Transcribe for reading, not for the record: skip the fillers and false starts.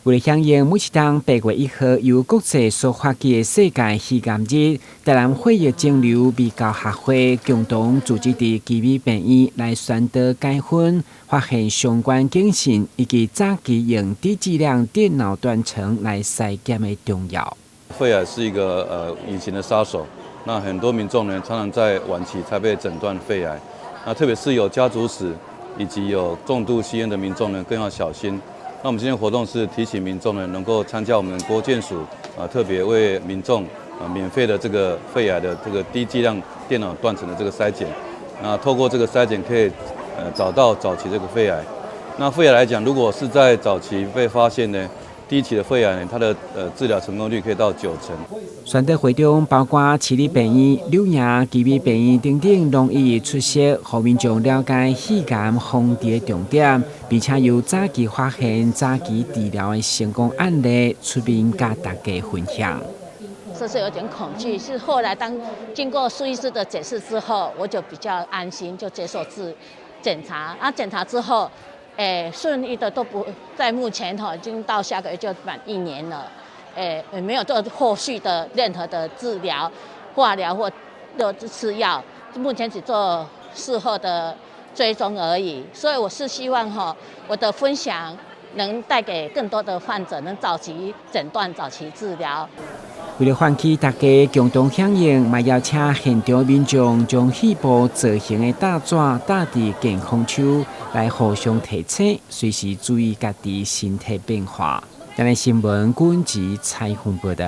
為了響應每一冬8月1號由國際所發起的世界肺癌日，台南血液腫瘤衛教學會共同組織佇奇美病院來宣導解紛、發現相關警訊以及早期用低劑量電腦斷層來篩檢的重要。肺癌是一個隱形的殺手，那很多民眾呢常常在晚期才被診斷肺癌，那特別是有家族史以及有重度吸菸的民眾呢，更要小心。那我們今天活動是提醒民眾呢，能夠參加我們國健署啊，特別為民眾啊免費的這個肺癌的這個低劑量電腦斷層的這個篩檢。那透過這個篩檢，可以找到早期這個肺癌。那肺癌來講，如果是在早期被發現呢，第一期的肺癌呢，它的治療成功率可以到9成。宣導會中，包括市立病院、柳營、奇美病院等等，攏一一出席，予民眾了解肺癌防治的重點，並且由早期發現、早期治療的成功案例出面佮大家分享。這是有點恐懼，是後來當經過蘇醫師的解釋之後，我就比較安心，就接受治檢查。啊，檢查之後，順利的都不在目前哈，已經到下個月就滿一年了。也沒有做後續的任何的治療、化療或吃藥，目前只做事後的追蹤而已。所以我是希望哈，我的分享能帶給更多的患者，能早期診斷、早期治療。為了喚起大家共同響應，嘛邀請現場民眾將肺部造型的搭紙搭佇健康手，來互相提醒，隨時注意家己身體變化。台南新聞，軍籍採訪報道。